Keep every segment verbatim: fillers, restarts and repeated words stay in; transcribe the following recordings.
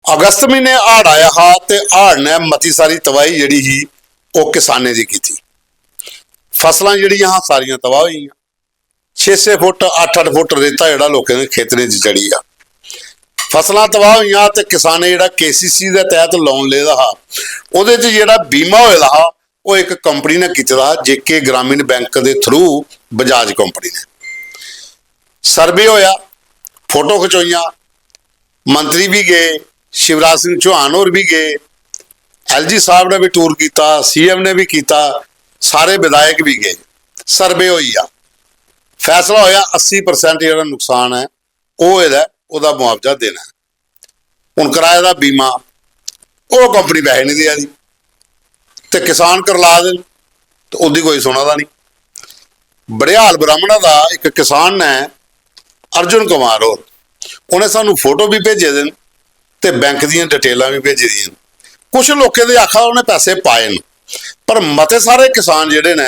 अगस्त म्हीने हाड़ आया हा ते हाड़ ने मती सारी तबाही जेह्ड़ी ही, ओह् किसानें दी कीती। फसलां जेह्ड़ियां हां, सारियां तबाह होई गेइयां। छे छे फुट, अट्ठ अट्ठ फुट रेता जेह्ड़ा लोकें दे खेतरें च चढ़ी गेआ। फसलां तबाह होइयां ते किसानें जेह्ड़ा केसीसी दे तैह्त लोन लेदा हा, ओह्दे च जेह्ड़ा बीमा होए दा हा, ओह् इक कंपनी ने कीते दा हा, जेके ग्रामीण बैंक दे थ्रू बजाज कंपनी ने। सर्वे होया, फोटो खचोइयां, मंत्री बी गे, शिवराज सिंह चौहान होर बी गे, एलजी साहब ने बी टूर कीता, सीएम ने बी कीता, सारे विधायक बी गे। सर्वे होई गेआ, फैसला होया, अस्सी परसेंट जेह्ड़ा नुकसान ऐ, ओह् होए दा ऐ, ओह्दा मुआवजा देना ऐ। हून कराए दा बीमा, ओह् कंपनी पैसे निं देआ दी ते किसान करला दे न, ते ओह्दी कोई सुना दा निं। बड़ेहाल ब्राह्मणा दा इक किसान ने, अर्जुन कुमार होर, उ'नें सानूं फोटो बी भेजे दे न ते बैंक दियां डिटेलां बी भेजी दियां न। कुछ लोकें दे आखा दा उ'नें पैसे पाए न, पर मते सारे किसान जेह्ड़े न,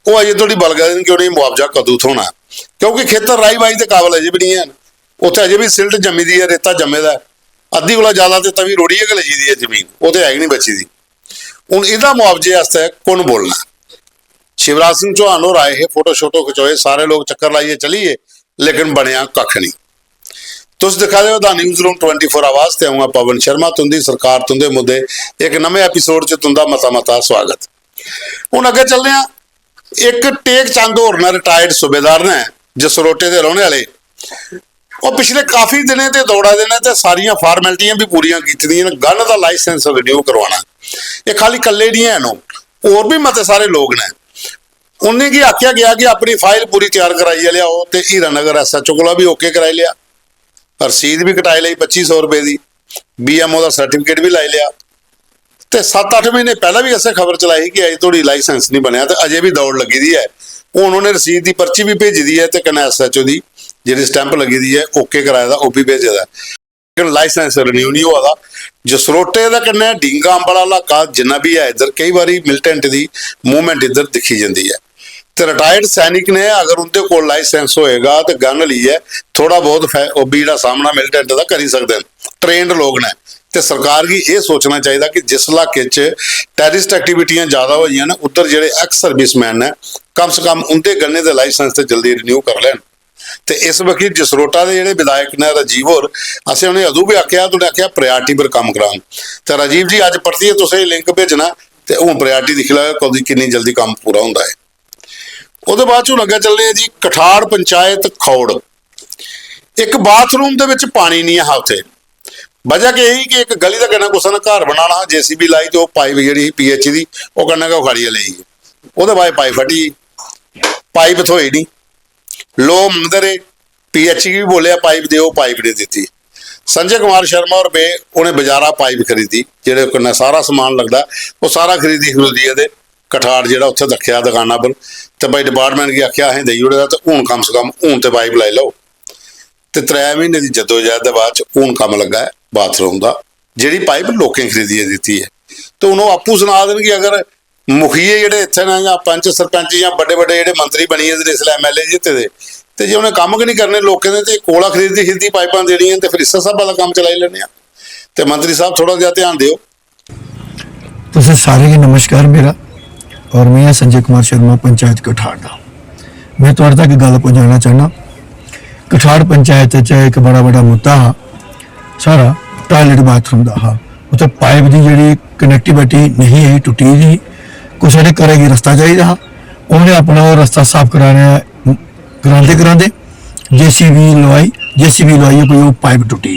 ओह् अजें धोड़ी बलगा दे न कि उ'नेंगी मुआवजा कदूं थ्होना ऐ, क्योंकि खेतर राही बाही दे काबल अजें बी निं हैन। उत्थै अजें बी सिल्ट जम्मी दी ऐ, रेता जम्मे दा ऐ, अद्धी कोला ज्यादा ते तवी रोड़ियै गै लेई दी ऐ जमीन, ओह् ते है गै निं बची दी। हून एह्दा मुआवजे आस्तै कु'न बोलना ऐ? शिवराज सिंह चौहान होर आए हे, फोटो शोटो खचोए, सारे लोक चक्कर लाइयै चली गे, लेकिन बनेआ कक्ख निं। तुस दिक्खा दे ओ the news room twenty four आवाज ते अ'ऊं आं पवन शर्मा, तुं'दी सरकार, तुं'दे मुद्दे, इक नमें एपिसोड च तुं'दा मता मता स्वागत। हून अग्गें चलने आं। इक टेक चंद होर न, रिटायर्ड सूबेदार न, जसरोटे दे रौह्ने आह्ले। ओह् पिछले काफी दिनें दे दौड़ा दे न ते सारियां फार्मेलिटियां बी पूरियां कीती दियां न। गन दा लाइसेंस रिन्यू करवाना, एह् खाली कल्ले निं हैन, ओह् होर बी मते सारे लोक न। उ'नेंगी आखेआ गेआ कि अपनी फाइल पूरी त्यार कराइयै लेआओ ते हीरानगर एसएचओ कोला बी ओके कराई लेआ, रसीद बी कटाई लेई पच्ची सौ रपेऽ दी, बीएमओ दा सर्टिफिकेट बी लाई लेआ। ते सत्त अट्ठ म्हीने पैह्लें बी असें खबर चलाई ही कि अजें धोड़ी लाइसेंस निं बनेआ ते अजें बी दौड़ लग्गी दी ऐ। हून उ'नें रसीद दी पर्ची बी भेजी दी ऐ ते कन्नै एसएचओ दी जेह्ड़ी स्टैंप लग्गी दी ऐ, ओके कराए दा, ओह् बी भेजे दा ऐ। लेकिन लाइसेंस रिन्यू निं होआ दा। जसरोटे दे कन्नै डींगा अम्बल आह्ला इलाका जिन्ना बी ऐ, इद्धर केई बारी मिलिटेंट दी मूवमेंट इद्धर दिक्खी जंदी ऐ। ते रिटायर्ड सैनिक ने, अगर उं'दे कोल लाइसेंस होएगा ते गन लेइयै थोह्ड़ा बहुत फै-, ओह् बी जेह्ड़ा सामना मिलिटेंट दा करी सकदे न, ट्रेंड लोक न। ते सरकार गी एह् सोचना चाहिदा कि जिस इलाके च टैररिस्ट एक्टिविटियां ज्यादा होई दियां न, उद्धर जेह्ड़े एक्स सर्विसमैन न, कम से कम उं'दे गन्ने दे लाइसेंस ते जल्दी रिन्यू करी लैन। ते इस बक्खी जसरोटा दे जेह्ड़े विधायक न राजीव होर, असें उ'नें अदूं बी आखेआ ते उ'नें आखेआ प्रायोरिटी पर कम्म करान। ते राजीव जी, अज्ज परतियै तुसें लिंक भेजना ते हून प्रायोरिटी दिक्खी लैओ कदूं किन्नी जल्दी कम्म पूरा होंदा ऐ। ओह्दे बाद च हून अग्गें चलने आं जी, कठाड़ पंचायत खौड़, इक बाथरूम दे बिच पानी निं हा उत्थै। वजह केह् ही कि इक गली दे कन्नै कुसै ने घर बनाना हा, जेसीबी लाई ते ओह् पाइप जेह्ड़ी ही पीएचई दी, ओह् कन्नै गै उखाड़ियै लेई गे। ओह्दे बाद पाइप फटी गेई, पाइप थ्होई निं। लोक मंगदे रेह्, पीएचई गी बी बोलेआ पाइप देओ, पाइप निं दित्ती। संजय कुमार शर्मा होर पे, उ'नें बजारा पाइप खरीदी, जेह्ड़े कन्नै सारा समान लगदा, ओह् सारा खरीदी खरीदियै ते कठाड़ जेह्ड़ा उत्थै रक्खेआ दकाना पर, ते भाई डिपार्टमेंट गी आखेआ असें देई ओड़े दा, ते हून कम से कम हून ते पाइप लाई लैओ। ते त्रै म्हीने दी जद्दोजहद दे बाद च हून कम्म लग्गा ऐ बाथरूम दा, जेह्ड़ी पाइप लोकें खरीदियै दित्ती ऐ। ते हून ओह् आपूं सना दे न कि अगर मुखिये जेह्ड़े इत्थै न, जां पंच सरपंच जां बड्डे बड्डे जेह्ड़े मंत्री बनी गेदे न इसलै, एमएलए जित्ते दे, ते जे उ'नें कम्म गै निं करने लोकें दे, ते कोला खरीददी खरीददी पाइपां देनियां, ते फिर इस्सै स्हाबै दा कम्म चलाई लैन्ने आं। ते मंत्री साहब, थोह्ड़ा जेहा ध्यान देओ। तुसें सारें गी नमस्कार मेरा, और में आं संजय कुमार शर्मा, पंचायत कठाड़ दा। में थुआढ़े तक गल्ल पजाना चाहना। कठाड़ पंचायत च इक बड़ा बड्डा मुद्दा हा साढ़ा, टॉयलेट बाथरूम दा हा। उत्थै पाइप दी जेह्ड़ी कनेक्टिविटी नेईं ही, टुट्टी दी ही। कुसै ने घरै गी रस्ता चाहिदा हा, उ'नें अपना ओह् रस्ता साफ कराने करांदे करांदे जेसीबी लुआई, जेसीबी लुआइयै कोई ओह् पाइप टुट्टी।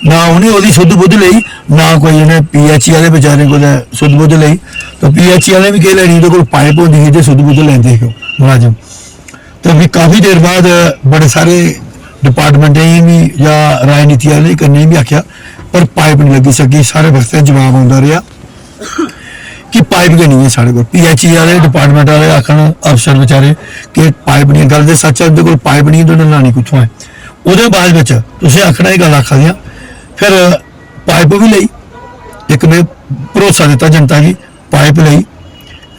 ना उ'नें ओह्दी सुद्ध बुद्ध लेई, ना कोई उ'नें पीएचई आह्ले बेचारें कुतै सुद्ध बुद्ध लेई। ते पीएचई आह्लें बी केह् लैनी, उं'दे कोल पाइप होंदी ही ते सुद्ध बुद्ध लैंदे हे ओह् मलाजम। ते फ्ही काफी देर बाद बड़े सारे डिपार्टमेंटें गी बी जां राजनीति आह्लें कन्नै बी आखेआ, पर पाइप निं लग्गी सकी। सारे बक्खरे जवाब औंदा रेहा कि पाइप गै निं ऐ साढ़े कोल। पीएचई आह्ले, डिपार्टमेंट आह्ले आखन, अफसर बेचारे, कि पाइप निं ऐ। गल्ल ते सच्च ऐ, उं'दे कोल पाइप निं ऐ ते उ'नें लानी कुत्थुआं ऐ? ओह्दे बाद बिच तुसें आखना एह् गल्ल आखा दियां, फिर पाइप बी लेई, इक में भरोसा दित्ता जनता गी, पाइप लेई,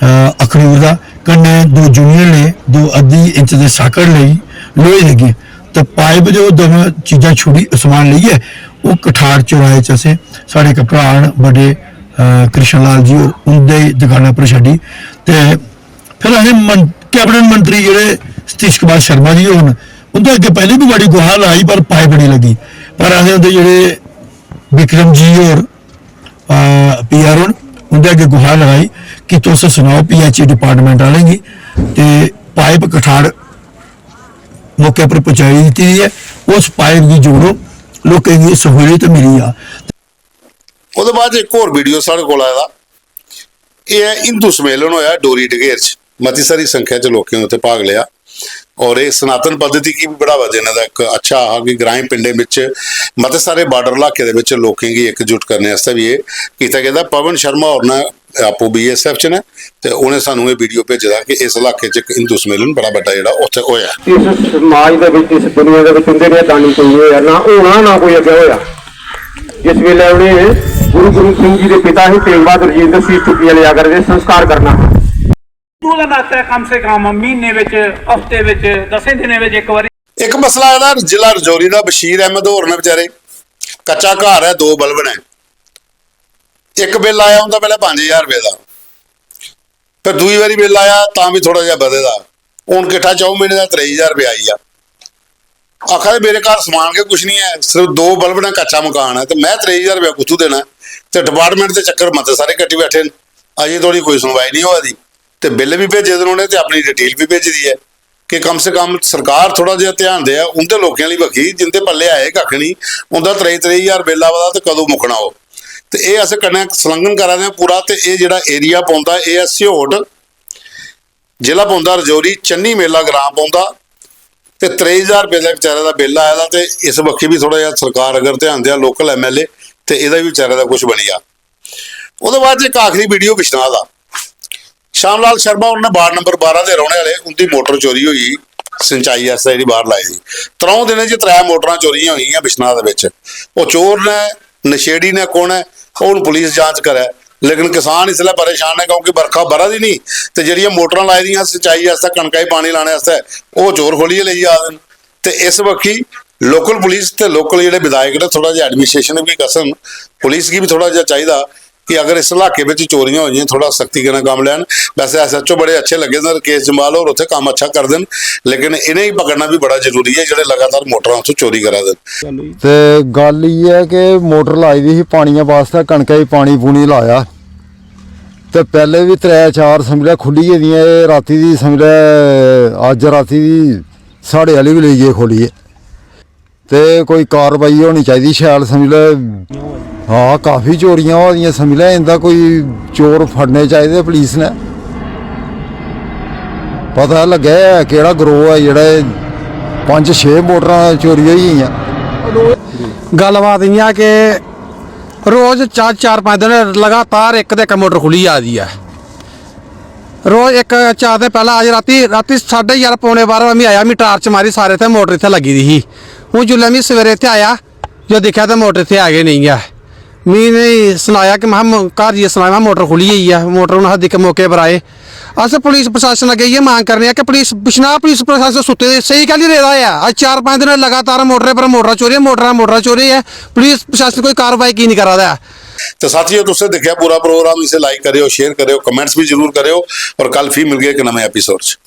अ, अखनूर दा, कन्नै दो यूनियन ले, दो अद्धी इंच दे साकट लेई, लोहे दे गे, ते पाइप ते ओह् दोनों चीजां छुड़ी, समान लेइयै ओह् कठार चौराहे च असें, साढ़े इक भ्राऽ न बड्डे, अ, कृष्ण लाल जी होर, उं'दे दकाना पर छड्डी। ते फिर असें मन-, कैबिनेट मंत्री जेह्ड़े सतीश कुमार शर्मा जी होर न, उं'दे अग्गें पैह्लें बी बड़ी गुहार लाई, पर पाइप निं लग्गी। पर असें उं'दे जेह्ड़े विक्रम जी होर, पी आर ओ न, उं'दे अग्गें गुहार लगाई कि तुस सनाओ पी एच ई डिपार्टमेंट आह्लें गी, ते पाइप कठाड़ मौके पर पहुंचाई दित्ती दी ऐ, उस पाइप गी जोड़ो, लोकें गी सहूलियत मिली जा। ओह्दे बाद इक होर वीडियो साढ़े कोल आए दा, एह् ऐ हिंदू सम्मेलन होएआ डोरी डगेर च, मती सारी संख्या च लोकें उत्थै भाग लेआ। और एह् सनातन पद्धति गी बी बढ़ावा देने दा इक अच्छा हा कि ग्राएं पिंडें बिच, मते सारे बार्डर इलाके दे बिच लोकें गी इकजुट करने आस्तै बी एह् कीता गेदा। पवन शर्मा होर ने आपूं बी एस एफ च न, ते उ'नें सानूं एह् वीडियो भेजे दा कि इस इलाके च इक हिंदू सम्मेलन बड़ा बड्डा जेह्ड़ा उत्थै होएआ। इस समाज दे बिच, इस दुनिया दे बिच उं'दे नेहा दानी कोई निं होएआ, ना होना, ना कोई अग्गें होएआ। जिस बेल्लै उ'नें गुरु गोबिंद सिंह जी दे पिता हे तेग बहादुर जी, उं'दे शीश चुक्कियै लेआ करदे, संस्कार करना हा। ओह्दे नातै कम से कम म्हीने बिच, हफ्ते बिच, दसें दिनें बिच इक बारी। इक मसला आए दा जिला रजौरी दा, बशीर अहमद होर न बेचारे, कच्चा घर ऐ, दो बल्ब न, इक बिल आया उं'दा पैह्लें पंज ज्हार रपेऽ दा, फिर दूई बारी बिल आया तां बी थोह्ड़ा जेहा बधे दा, हून किट्ठा च'ऊं म्हीने दा त्रेई ज्हार रपेआ आई गेआ। आखा दे मेरे घर समान गै कुछ निं ऐ, सिर्फ दो बल्ब ने, कच्चा मकान ऐ, ते में त्रेई ज्हार रपेआ कुत्थूं देना ऐ? ते डिपार्टमेंट दे चक्कर मते सारे कट्टी बैठे न, अजें धोड़ी कोई सुनवाई निं होआ दी। ते बिल बी भेजे दे न उ'नें ते अपनी डिटेल बी भेजी दी ऐ कि कम से कम सरकार थोह्ड़ा जेहा ध्यान देऐ उं'दे लोकें आह्ली बक्खी जिं'दे पल्ले है गै कक्ख निं, उं'दा त्रेई त्रेई ज्हार बिल आवा दा ते कदूं मुक्कना ओह्। ते एह् अस कन्नै संलग्न करा दे आं पूरा। ते एह् जेह्ड़ा एरिया पौंदा, एह् ऐ स्योट, जिला पौंदा रजौरी, चन्नी मेला ग्रां पौंदा। ते त्रेई ज्हार रपेऽ दा बेचारे दा बिल आए दा, ते इस बक्खी बी थोह्ड़ा जेहा सरकार अगर ध्यान देआ, लोकल एम एल ए, ते एह्दा बी बेचारे दा कुछ बनी जा। ओह्दे बाद च इक आखिरी वीडियो बिश्नाह दा। श्याम लाल शर्मा होर न, वार्ड नंबर बारां दे रौह्ने आह्ले, उं'दी मोटर चोरी होई गेई सिंचाई आस्तै जेह्ड़ी बाह्र लाई दी। त्र'ऊं दिनें च त्रै मोटरां चोरियां होई गेइयां बिश्नाह दे बिच। ओह् चोर न, नशेड़ी न, कु'न ऐ, ओह् हून पुलिस जांच करै। लेकिन किसान इसलै परेशान न क्योंकि बरखा ब'रा दी निं, ते जेह्ड़ियां मोटरां लाई दियां सिंचाई आस्तै, कनका गी पानी लाने आस्तै, ओह् चोर खोह्लियै लेई जा दे न। ते इस बक्खी लोकल पुलिस ते लोकल जेह्ड़े विधायक न, थोह्ड़ा जेहा एडमिनिस्ट्रेशन गी बी कसरन, पुलिस गी बी थोह्ड़ा जेहा चाहिदा कि अगर इस इलाके बिच चोरियां होई दियां, थोह्ड़ा सख्ती कन्नै कम्म लैन। वैसे एस एच ओ बड़े अच्छे लग्गे दे न, रकेश जम्वाल होर उत्थै कम्म अच्छा करदे न, लेकिन इ'नेंगी पकड़ना बी बड़ा जरूरी ऐ जेह्ड़े लगातार मोटरां उत्थों चोरी करा दे न। ते गल्ल इ'यै ऐ कि मोटर लाई दी ही पानियै बास्तै, कनकै गी पानी पूनी लाया, ते पैह्लें बी त्रै चार समझ लै खु'ल्ली गेदियां, एह् रातीं दी समझ लै, अज्ज रातीं दी साढ़े आह्ली बी लेई गे खोह्लियै। ते कोई कारवाई होनी चाहिदी शैल, समझ लै। हां, काफी चोरियां होआ दियां, समझ लै, इं'दा कोई चोर फड़ने चाहिदे पुलिस ने। पता लग्गै केह्ड़ा गरोह् ऐ जेह्ड़ा एह् पंज छे मोटरां चोरी होई गेइयां। गल्लबात इ'यां कि रोज चार चार पंज दिन लगातार इक ते इक मोटर खु'ल्ली जा दी ऐ। रोज इक चार दिन पैह्लें, अज्ज रातीं, रातीं साढ़े ञारां पौने बारां बजे में आया, में टार्च मारी, सारे इत्थै मोटर इत्थै लग्गी दी ही। हून जिसलै में सवेरे इत्थै आया, जो दिक्खेआ ते मोटर इत्थै है गै नेईं ऐ। में इ'नेंगी सनाया कि महां, घर जाइयै सनाया, महां मोटर खु'ल्ली गेई ऐ। मोटर हून अस दिक्खे मौके पर आए। अस पुलिस प्रशासन अग्गें इ'यै मंग करने आं कि पुलिस, बिश्नाह पुलिस प्रशासन सुत्ते दे, सेई कैह्ली रेह्दा ऐ? अज्ज चार पंज दिन लगातार मोटरें पर मोटरां चोरी, मोटरां मोटरां चोरी ऐ। पुलिस प्रशासन कोई कार्रवाई की निं करा दा ऐ? तो साथियों, तुसें दिक्खेआ पूरा प्रोग्राम, इसे लाइक करेओ, शेयर करेओ, कमेंट्स भी जरूर करेओ और कल फ्ही मिलगे इक नमें एपिसोड च।